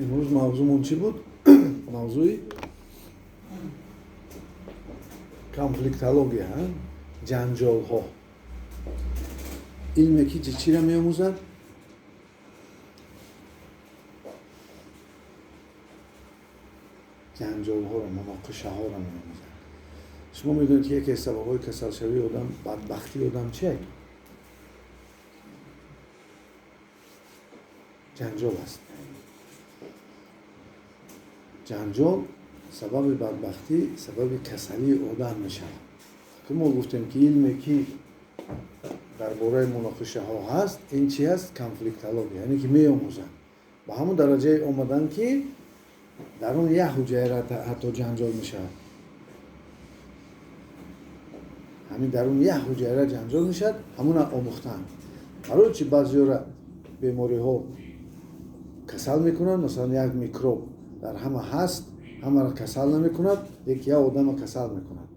Имрӯз мавзӯъмон чӣ буд? Мавзӯи конфликтология, ҷанҷолҳо. Илме ки чиро меомӯзад? Ҷанҷолҳоро, муноқишаҳоро меомӯзад. Шумо медонед, ки яке аз сабабҳои касалшавии одам, бадбахтии одам чист? Ҷанҷол аст. Ҷанҷол сабаби бадбахтӣ, сабаби касалии одам мешавад. Ки мо гуфтем, ки илме ки дар бораи муноқишаҳо ҳаст, ин чи ҳаст? Конфликтология, яъне ки меомӯзанд. Ба ҳамон дараҷае омаданд, ки дар он як ҳуҷайра ҳатто ҷанҷол мешавад. Ҳамин дар он як ҳуҷайра ҷанҷол мешавад, ҳамона омӯхтанд. Барои чи баъзеёра бемориҳо касал мекунанд? Масалан, як микроб дар ҳама ҳаст, ҳамаро касал намекунад, лекин як одамро касал мекунад.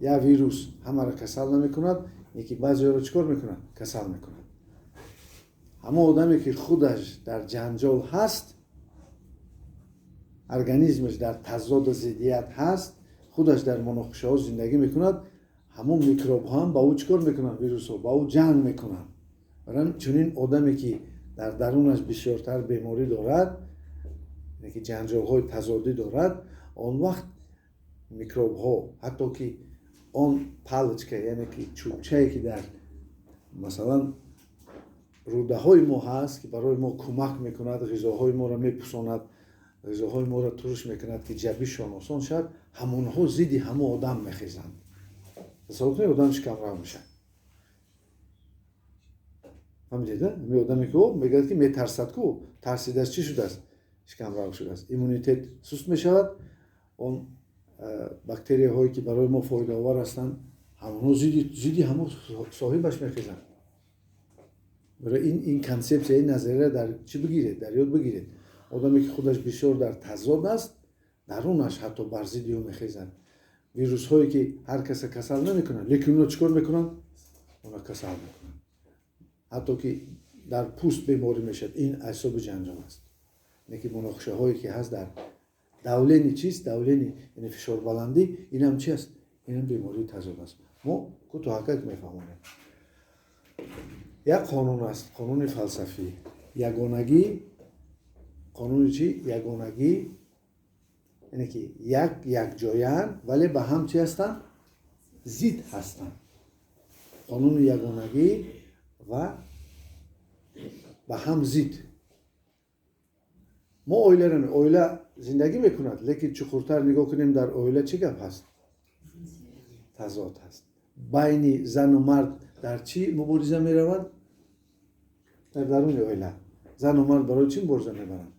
Як вирус ҳамаро касал намекунад, лекин баъзеёро чӣ кор мекунад? Касал мекунад. Ҳамон одаме ки худаш дар ҷанҷол ҳаст, организмаш дар тазоду зиддият ҳаст, худаш дар муноқишаҳо зиндагӣ мекунад, ҳамон микробҳо ҳам ба ӯ чӣ кор мекунанд? Вирусҳо ба ӯ ҷанг мекунанд. Барои чунин одаме ки дар дарунаш бисёртар беморӣ дорад, яъне ки ҷанҷолҳои тазодӣ дорад, он вақт микробҳо, ҳатто ки он палочка, яъне ки чӯбчае ки дар масалан рӯдаҳои мо ҳаст, ки барои мо кӯмак мекунад, ғизоҳои моро мепӯсонад, ғизоҳои моро туруш мекунад, ки ҷабишон осон шавад, ҳамонҳо зидди ҳамон одам мехезанд. Тасаввур кунед, одам шикамрав мешавад. Фаҳмидед, а? Ҳамин одаме ки ӯ мегӯяд, ки метарсад ку, тарсидаш чӣ шудааст? Шикамрав шудааст. Иммунитет суст мешавад, он бактерияҳое ки барои мо фоидаовар ҳастанд, ҳамонҳо зидди ҳамон соҳибаш мехезанд. Барои ин консепсия, ин назария дар чӣ бигиред? Дар ёд бигиред. Одаме ки худаш бисёр дар тазод аст, дарунаш ҳатто бар зидди ӯ мехезанд. Вирусҳое ки ҳар каса касал намекунанд, лекин онҳо чӣ кор мекунанд? Онҳо касал мекунанд. Ҳатто ки дар пӯст беморӣ мешавад, ин ҳисоби ҷанҷол аст. Лекин муноқишаҳое ки ҳаст дар давлени чист? Давлени, яъне фишорбаландӣ, инам чи аст? Инам бемории тазод аст. Мо кӯтоҳакак мефаҳмонем. Як қонун аст, қонуни фалсафӣ. Ягонагӣ, қонуни чи? Ягонагӣ, яъне ки як якҷоянд, вале ба ҳам чи ҳастанд? Зид ҳастанд. Қонуни ягонагӣ ва ба ҳам зид. Мо оиларо оила зиндагӣ мекунад, лекин чуқуртар нигоҳ кунем, дар оила чӣ гап ҳаст? Тазод ҳаст. Байни зану мард дар чӣ мубориза меравад? Дар даруни оила. Зану мард барои чӣ мубориза мебаранд?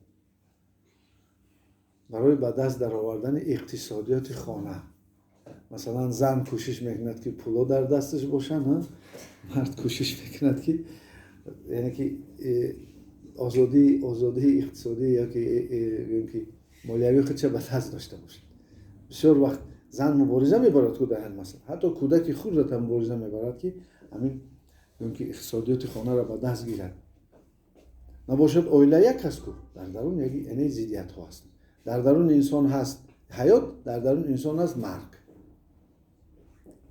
Барои ба даст даровардани иқтисодиёти хона. Масалан, зан кӯшиш мекунад, ки пуло дар дасташ бошанд, ҳа? Мард кӯшиш мекунад, ки яъне ки, озодии иқтисодӣ ё ки молиявии худша ба даст дошта бошад. Бисёр вақт зан мубориза мебарад ку дар ҳар масъала. Ҳатто кӯдаки хурдат ҳам мубориза мебарад, ки ҳамин ки иқтисодиёти хонаро ба даст гирад. Набошад, оила як аст ку, дар дарун яъне зиддиятҳо ҳастанд. Дар дарун инсон ҳаст ҳаёт, дар дарун инсон ҳаст марг.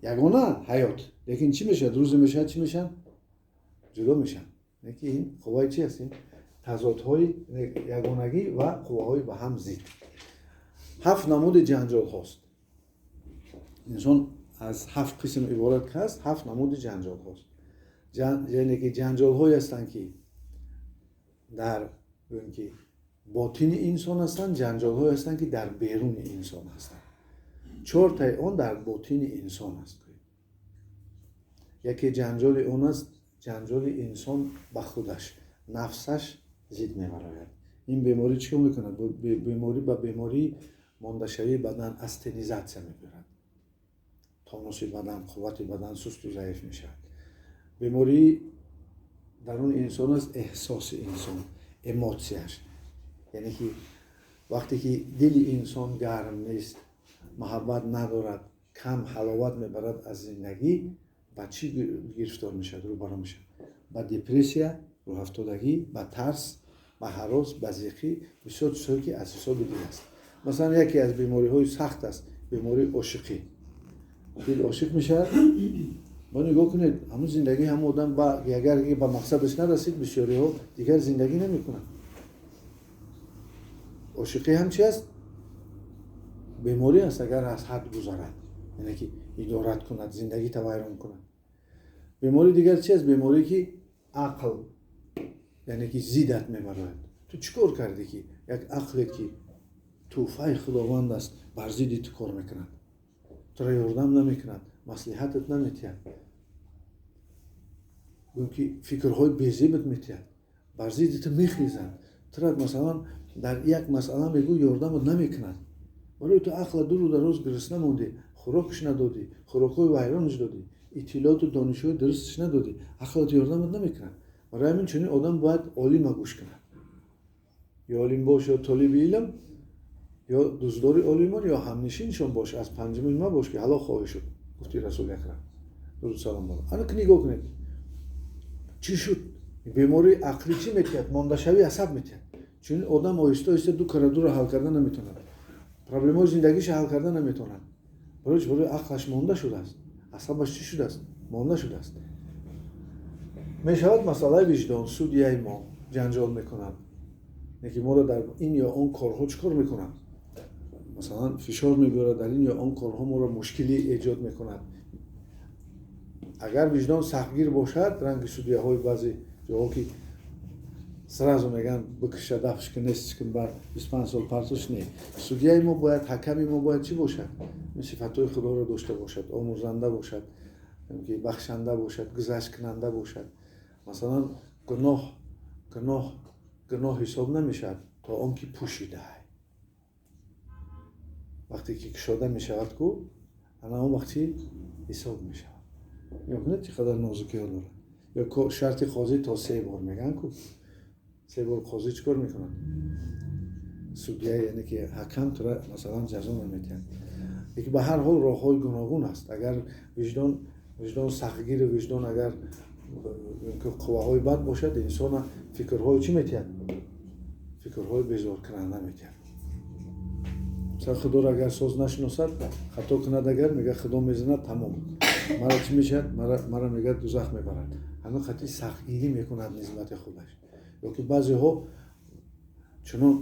Ягона ҳаёт. Лекин чӣ мешавад? Рӯзе мешавад, чӣ мешаванд? Ҷудо мешаванд. Лекин ин қувваи чӣ аст? Ин тазодҳои ягонагӣ ва қувваҳои ба ҳам зид. 7 намуди ҷанҷолҳост. Инсон аз 7 қисм иборат ҳаст, 7 намуди ҷанҷолҳост. Яъне ки ҷанҷолҳое ҳастанд, ки дар, гӯем ки ботини инсон ҳастанд, ҷанҷолҳое ҳастанд, ки дар беруни инсон ҳастанд. 4таи он дар ботини инсон аст. Яке ҷанҷоли он аст, ҷанҷоли инсон ба худаш, нафсаш зид мебарояд. Ин беморӣ чӣ кор мекунад? Беморӣ ба бемории мондашавии бадан, астенизатсия мебарад. Тонуси бадан, қуввати бадан сусту заиф мешавад. Бемории даруни инсон аст эҳсоси инсон, эмотсияш. Яъне ки вақте ки дили инсон гарм нест, муҳаббат надорад, кам ҳаловат мебарад аз зиндагӣ, ба чӣ гирифтор мешавад? Рӯбарӯ мешавад? Ба депрессия, рӯҳафтодагӣ, ба тарс, Ба ҳарос, ба зиқӣ, бисёр чизҳое, ки аз ҳисоби дил аст. Масалан, яке аз бемориҳои сахт аст бемории ошиқӣ. Дил ошиқ мешавад, бо нигоҳ кунед, ҳамун зиндагии ҳамун одам, агар ба мақсадаш нарасид, бисёриҳо дигар зиндагӣ намекунанд. Ошиқӣ ҳам чи аст? Беморӣ аст, агар аз ҳад гузарад, яъне ки идорат кунад, зиндагита вайрон кунад. Бемории дигар чи аст? Беморие, ки ақл, яъне ки зиддат мебарояд. Ту чӣ кор кардӣ, ки як ақле, ки тӯҳфаи Худованд аст, бар зидди ту кор мекунад, туро ёрдам намекунад, маслиҳатат наметиҳад, гӯем, ки фикрҳои безебат метиҳад, бар зидди ту мехезад, тура масалан дар як масъала мегӯ, ёрдамат намекунад. Барои ту ақла дуру дароз гурусна мондӣ, хӯрокаш надодӣ, хӯрокҳои вайронаш додӣ, иттилооту донишҳои дурусташ надодӣ, ақлат ёрдамат намекунад. Барои ҳамин чунин одам бояд олима гӯш кунад. Ё олим бош, ё толиби илм, ё дӯстдори олимон, ё ҳамнишиншон бош. Аз панҷумин мабош, ки ҳалок хоҳӣ шуд, гуфти Расули Акрам, дуруд салом бар. Ана ки нигоҳ кунед, чӣ шуд? Бемории ақлӣ чӣ метиҳад? Мондашавии асаб метиҳад. Чунин одам оҳиста оҳиста ду кара дуро ҳал карда наметавонад, проблемаҳои зиндагиша ҳал карда наметавонад. Барои чи? Барои ақлаш монда шудааст, асабаш чӣ шудааст? Монда шудааст. Мешавад масъалаи виҷдон. Судияи мо ҷанҷол мекунад, ки моро дар ин ё он корҳо чӣ кор мекунад, масалан, фишор мебиёрад, дар ин ё он корҳо моро мушкилӣ эҷод мекунад. Агар виҷдон сахтгир бошад, ранги судияҳои баъзе ҷоҳо, ки сразу мегӯянд, бикиша, дафш кун, нестиш кун, бар 25 сол партош, не. Судияи мо бояд, ҳаками мо бояд чӣ бошад? Сифатҳои Худоро дошта бошад, омӯзанда бошад, ки бахшанда бошад, гузашткунанда бошад. Масалан, гуноҳ ҳисоб намешавад, то он ки пӯшидаай. Вақте ки кушода мешавад ку, ана он вақт чи ҳисоб мешавад. Нигоҳ кунед, чӣ қадар нозукиҳо дорад. Ё шарти қозӣ то се бор мегӯянд ку. Се бор қозӣ чӣ кор мекунад? Судья, яъне ки ҳакам, тура масалан ҷазо наметиҳад. Лекин ба ҳар ҳол роҳҳои гуногун аст. Агар виҷдон сахтгиру виҷдон агар қувваҳои бад бошад, инсона фикрҳои чӣ метиҳад? Фикрҳои безоркунанда метиҳад. Масалан, Худоро агар соз нашиносад, хато кунад агар, мегӯяд, Худо мезанад, тамом, мара чӣ мешавад, мара, мегӯяд, дузах мебарад. Ҳамин қатъи сахтгирӣ мекунад нисбати худаш. Ё ки баъзеҳо чунон,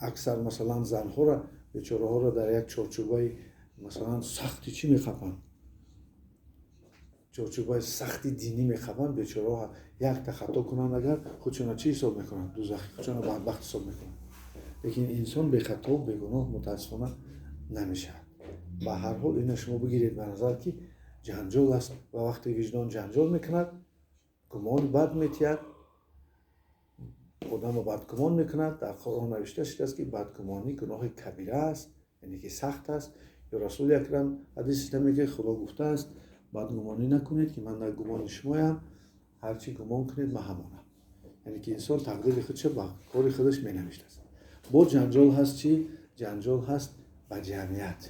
аксар масалан занҳоро, бечораҳоро дар як чорчӯбаи масалан сахти чӣ мехапанд, чорчӯбаи сахти динӣ мехапанд. Бечораҳо якта хато кунанд агар, худшона чӣ ҳисоб мекунанд? Дузахи, худшона бадбахт ҳисоб мекунанд. Лекин инсон бехато, бегуноҳ, мутаассифона, намешавад. Ба ҳар ҳол, ина шумо бигиред ба назар, ки ҷанҷол аст. Ва вақте виҷдон ҷанҷол мекунад, гумони бад метиҳад, одамо бадгумон мекунад. Дар Қуръон навишта шудааст, ки бадгумонӣ гуноҳи кабира аст, яъне ки сахт аст. Ё Расули Акрам ҳадиси мегӯяд, Худо гуфтааст: «Бадгумонӣ накунед, ки ман дар гумони шумоям, ҳарчи гумон кунед, ман ҳамонам». Яъне ки инсон тақдири худша ба кори худаш менавиштааст. Бо ҷанҷол ҳаст чӣ? Ҷанҷол ҳаст ба ҷамъият,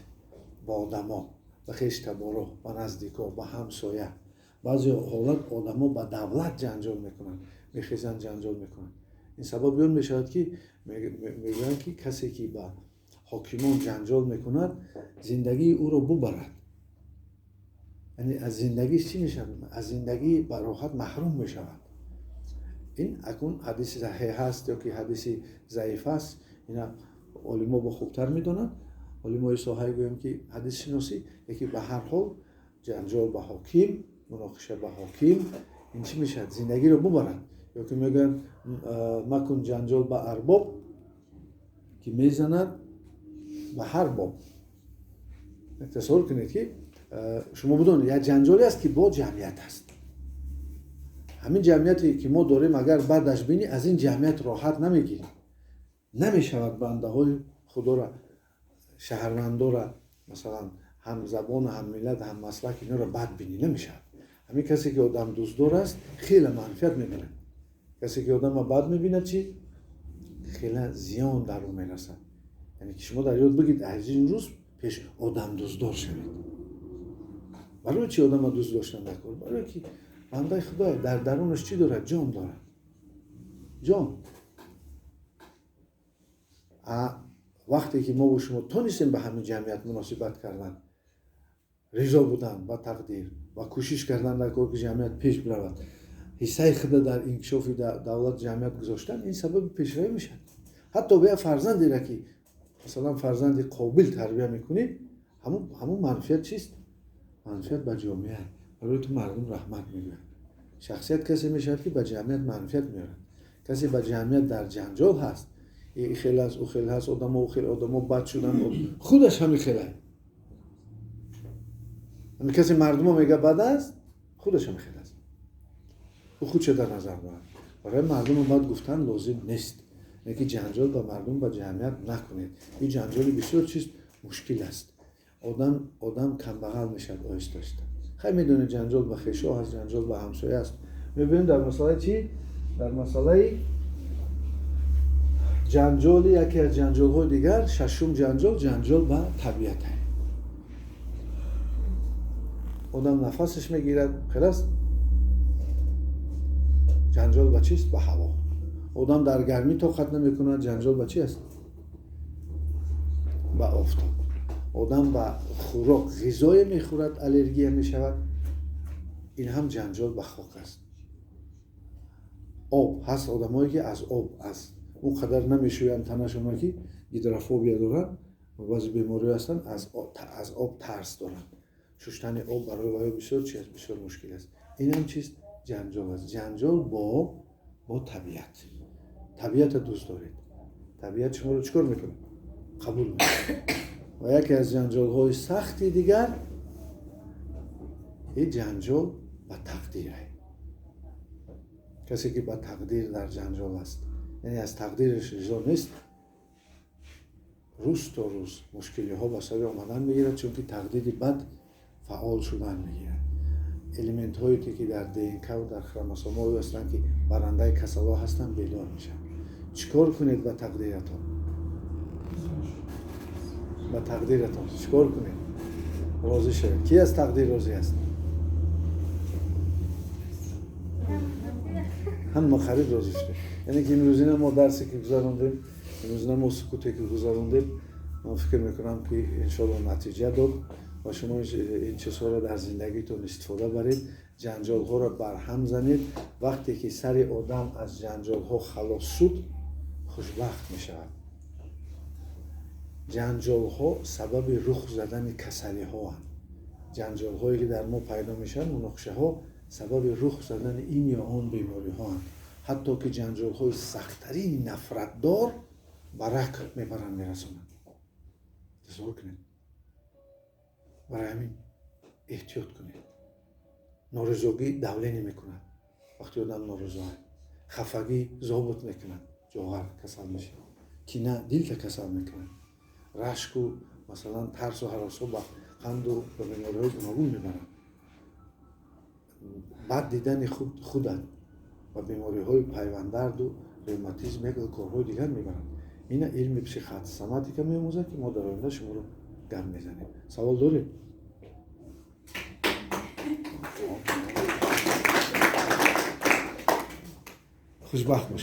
ба одамо, ба хештаборо, ба наздико, ба ҳамсоя. Баъзе ҳолат одамо ба давлат ҷанҷол мекунанд, мехезанд, ҷанҷол мекунанд. Ин сабаби он мешавад, ки мегӯянд, ки касе, ки ба ҳокимон ҷанҷол мекунад, зиндагии ӯро бубарад, яъне аз зиндагиш чӣ мешавад? Аз зиндагӣ ба роҳат маҳрум мешавад. Ин акнун ҳадиси саҳеҳ ҳаст ё ки ҳадиси заиф аст, ина олимо бо хубтар медонанд, олимои соҳаи, гӯем ки, ҳадисшиносӣ. Лекин ба ҳар ҳол ҷанҷол ба ҳоким, муноқиша ба ҳоким, ин чӣ мешавад? Зиндагиро бубарад. Ё ки мегӯянд: «Макун ҷанҷол ба арбоб, ки мезанад ба ҳар боб». Тасаввур кунед, ки шумо бидонед, як ҷанҷоле аст, ки бо ҷамъият аст. Ҳамин ҷамъияте, ки мо дорем, агар баъдаш бинӣ, аз ин ҷамъият роҳат намегирӣ. Намешавад бандаҳои Худоро, шаҳрвандора, масалан, ҳамзабону ҳаммиллат, ҳаммаслак, инҳоро бад бинӣ, намешавад. Ҳамин касе, ки одам дӯстдор аст, хеле манфиат мебинад. Касе, ки одама бад мебинад, чӣ хеле зиён дар ӯ мерасад. Яъне ки шумо дар ёд бигиред, аз ин рӯз пеш одамдӯстдор шавед. Барои чи одама дӯст доштан дар кор? Барое ки бандаи Худо, дар дарунаш чӣ дорад? Ҷон дорад, ҷон. Вақте ки мо бо шумо тонистем ба ҳамин ҷамъият муносибат кардан, ризо будан ба тақдир ва кӯшиш кардан дар кор, ки ҷамъият пеш биравад, ҳиссаи худро дар инкишофи давлат ҷамъият гузоштан, ин сабаби пешравӣ мешавад. Ҳатто ба як фарзандеро, ки масалан фарзанди қобил тарбия мекунӣ, ҳамун манфиат чист? Манфиат ба ҷомеа. Барои ту мардум раҳмат мегӯянд. Шахсият касе мешавад, ки ба ҷамъият манфиат меорад. Касе ба ҷамъият дар ҷанҷол ҳаст, и хел аст, ӯ хел ҳаст, одамо ӯ хел, одамо бад шуданд, худаш ҳамин хел аст. Ҳамин касе мардумо мега бад аст, худаш ҳамин хел аст. Ӯ худша дар назар дорад. Барои мардумо бад гуфтан лозим нест. Лекин ҷанҷол ба мардум, ба ҷамъият накунед. Ин ҷанҷоли бисёр чиз мушкил аст. Одам камбағал мешавад оҳиста оҳиста. Хай медонед, ҷанҷол ба хешо ҳаст, ҷанҷол ба ҳамсоя аст. Мебинем дар масъалаи чӣ? Дар масъалаи ҷанҷоли, яке аз ҷанҷолҳои дигар, шашум ҷанҷол, ҷанҷол ба табиат. Одам нафасаш мегирад, хел аст? Ҷанҷол ба чист? Ба ҳаво. Одам дар гармӣ тоқат намекунад, ҷанҷол ба чи аст? Ба офтоб. Одам ба хӯрок, ғизое мехӯрад, аллергия мешавад. Ин ҳам ҷанҷол ба хок аст. Об ҳаст, одамое ки аз об, аз он қадар намешӯянд танашона, ки гидрофобия доранд, баъзе бемориҳо ҳастанд, аз об тарс доранд. Шуштани об барои ваё бисёр чи аст? Бисёр мушкил аст. Ин ҳам чист? Ҷанҷол аст. Ҷанҷол бо табиат. Табиатро дӯст доред. Табиат шуморо чӣ кор мекунад? Қабул мекунад. Ва яке аз ҷанҷолҳои сахти дигар ин ҷанҷол ба тақдир аст. Касе ки ба тақдир дар ҷанҷол аст, яъне аз тақдираш ризо нест, рӯз то рӯз мушкилиҳо ба сари омадан мегирад, чунки тақдири бад фаъол шудан мегирад. Элементҳое ки дар ДНК ва дар хромосомҳое ҳастанд, ки барандаи касалҳо ҳастанд, бедор мешаванд. Чӣ кор кунед ба тақдиратон? Ба тақдиратон чӣ кор кунед? Розӣ шавед. Ки аз тақдир розӣ аст? Ҳама харид розӣ шудем. Яъне ки имрӯзина мо дарсе ки гузарондем, имрӯзина мо сукуте ки гузарондем, ман фикр мекунам ки иншоалло натиҷа дод ва шумо ин чизҳоро дар зиндагитон истифода баред, ҷанҷолҳоро барҳам занед. Вақте ки сари одам аз ҷанҷолҳо халос шуд, хушбахт мешавад. Ҷанҷолҳо сабаби рух задани касалиҳоанд. Ҷанҷолҳое ки дар мо пайдо мешаванд, муноқишаҳо сабаби рух задани ин ё он бемориҳоанд. Ҳатто ки ҷанҷолҳои сахттарини нафратдор ба рак мебаранд, мерасонанд. Тасаввур кунед. Барои ҳамин эҳтиёт кунед. Норизогӣ давление мекунад. Вақте одам норизоа, хафагӣ зобут мекунад, ҷоғар касал мешавад. Кина дилта касал мекунад. Рашку масалан тарсу ҳаросҳо ба қанду ба бемориҳои гуногун мебаранд. Бад дидани худат ба бемориҳои пайвандарду ревматизм як корҳои дигар мебаранд. Ина илми психосоматика меомӯзад, ки мо дар оянда шуморо гап мезанем. Савол доред? Хушбахт бошед.